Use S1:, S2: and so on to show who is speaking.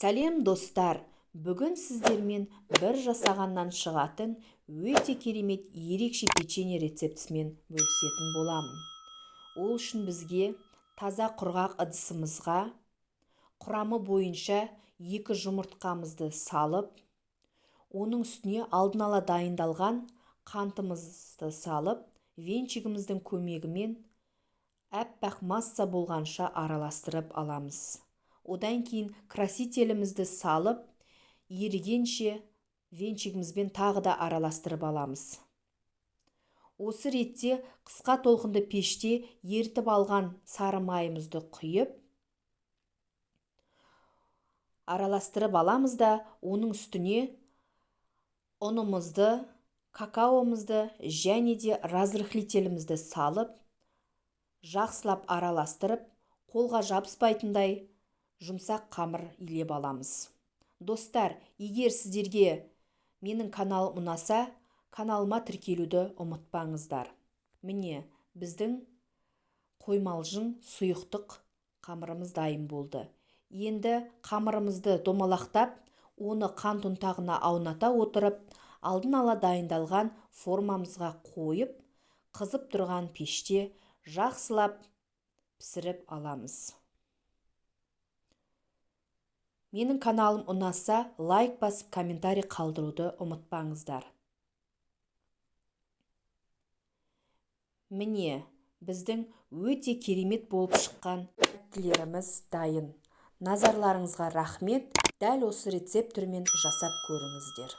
S1: Сәлем, достар! Бүгін сіздермен бір жасағаннан шығатын өте керемет ерекше печенье рецептісімен бөлісетін боламын. Ол үшін бізге таза құрғақ ыдысымызға құрамы бойынша 2 жұмыртқамызды салып, оның үстіне алдын ала дайындалған қантымызды салып, венчигіміздің көмегімен аппақ масса болғанша араластырып аламыз. Одан кейін красителімізді салып, ерігенше венчигімізбен тағы да араластырып аламыз. Осы ретте қысқа толқынды пеште ерітіп алған сары майымызды құйып, араластырып аламыз да, оның үстіне ұнымызды, какаомызды және де разрыхлителімізді салып, жақсылап араластырып, қолға жабыспайтындай жұмсақ қамыр илеп аламыз. Достар, егер сіздерге менің каналым ұнаса, каналыма тіркелуді ұмытпаңыздар. Міне, біздің қоймалжың сұйықтық қамырымыз дайын болды. Енді қамырымызды домалақтап, оны қант ұнтағына ауната отырып, алдын ала дайындалған формамызға қойып, қызып тұрған пеште жақсылап пісіріп аламыз. Менің каналым ұнаса, лайк басып, комментарий қалдыруды ұмытпаңыздар. Міне, біздің өте керемет болып шыққан тәттілеріміз дайын. Назарларыңызға рахмет. Дәл осы рецепт түрімен жасап көріңіздер.